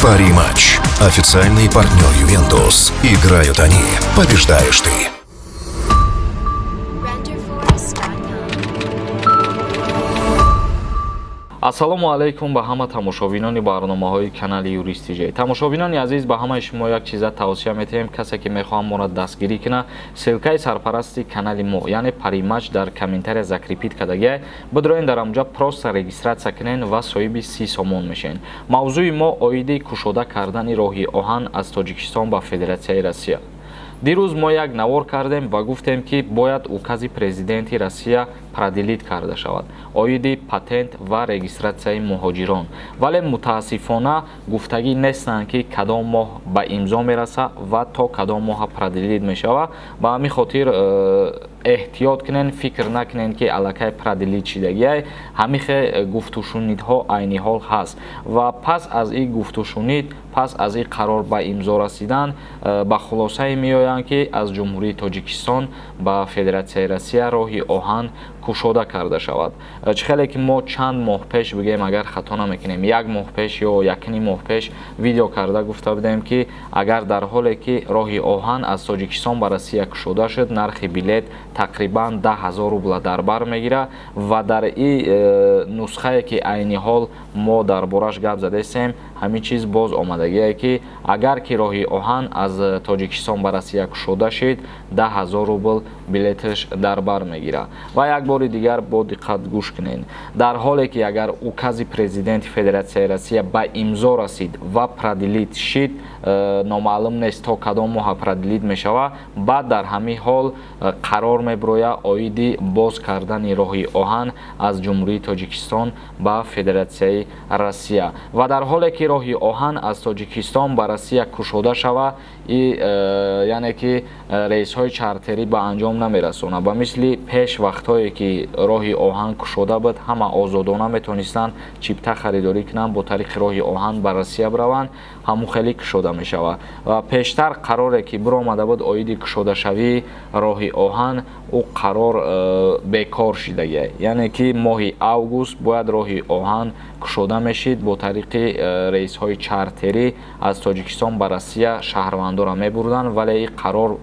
Пари-матч. Официальный партнер «Ювентус». Играют они. Побеждаешь ты. Renderforest.com. Ассалому алайкум ба ҳама тамошобинони барномаҳои канали Юрист ТЖ. Тамошобинони азиз, ба ҳамаи шумо як чиза тавсия метиҳем. Касе ки мехоҳам моро дастгирӣ кунад, ссылкаи сарпарасти канали мо, яъне Паримач, дар комментария закрепить кардагиай. Бидроен, дар амҷа просто регистрация кунен ва соҳиби 30 сомон мешавен. Мавзӯи мо оиди кушода кардани роҳи оҳан аз Тоҷикистон ба Федератсияи Россия. Дирӯз мо як навор кардем ва гуфтем, ки бояд укази президенти Россия продлить карда шавад оиди патент ва регистратсияи муҳоҷирон, вале мутаассифона гуфтагӣ нестанд, ки кадом моҳ ба имзо мераса ва то кадом моҳа продлить мешавад. Ба ҳамин хотир эҳтиёт кунен, фикр накунен, ки аллакай продлить шидагиай. Ҳамихе гуфтушунидҳо айни ҳол ҳаст ва пас аз ин гуфтушунид, пас аз ин қарор ба имзо расидан, ба хулосае меоянд, ки аз Ҷумҳурии Тоҷикистон ба Федератсияи Россия роҳи оҳан кушода карда шавад. Чӣ хеле ки мо чанд моҳ пеш, бигӯем, агар хато намекунем, як моҳ пеш ё якним моҳ пеш видео карда гуфта будем, ки агар дар ҳоле ки роҳи оҳан аз Тоҷикистон ба Россия кушода шуд, нархи билет тақрибан 10 000 рубла дар бар мегирад. Ва дар ин нусхае ки айни ҳол мо дар бораш гап задаистем, ҳамин чиз боз омадагие, ки агар ки роҳи оҳан аз Тоҷикистон ба Россия кушода шид, 10 000 рубл билеташ дар бар мегирад. Ва як бори дигар бо диққат гӯш кунед: дар ҳоле ки агар укази президенти Федератсияи Россия ба имзо расид ва продлить шид, номаълум нест, то кадом моҳа продлить мешавад, баъд дар ҳамин ҳол қарор мебирояд оиди боз кардани роҳи оҳан аз Ҷумҳурии Тоҷикистон ба Федератсияи Россия. Ва дар ҳоле ки роҳи оҳан аз Тоҷикистон ба Россия кушода шавад, и яъне ки рейсҳои чартерӣ ба анҷом намерасонад. Ба мисли пеш вақтҳое ки роҳи оҳан кушода буд, ҳама озодона метавонистанд чипта харидорӣ кунанд, бо тариқи роҳи оҳан ба Россия бираванд, ҳамун хеле кушода мешавад. Ва пештар қароре ки биромада буд оиди кушодашавии роҳи оҳан, ӯ қарор бекор шидагия, яъне ки моҳи август бояд роҳи оҳан кушода мешид, бо тариқи рейсҳои чартерӣ аз Тоҷикистон ба Россия шаҳрвандонро мебурданд, вале ин қарор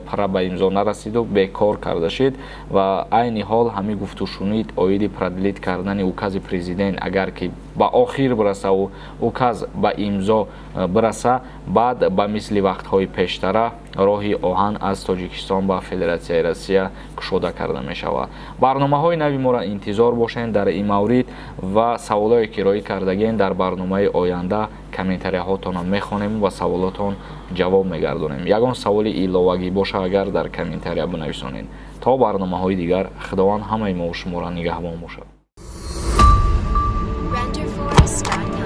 пара ба имзо нарасиду бекор карда шид. Ва айни ҳол ҳамин гуфтушунид оиди продлить кардани укази президент агар ки ба охир бирасаву указ ба имзо бираса, баъд ба мисли вақтҳои пештара роҳи оҳан аз Тоҷикистон ба Федератсияи Россия кушода карда мешавад. Барномаҳои нави моро интизор бошед дар ин маврид ва саволое ки роӣ кардагем, дар барномаи оянда комментарияҳотонро мехонем ва саволотон ҷавоб мегардонем. Ягон саволи иловагӣ боша, агар дар комментария бинависонед. То барномаҳои дигар Худованд ҳамаи мову шуморо нигаҳбон бошад. Renderforest.com.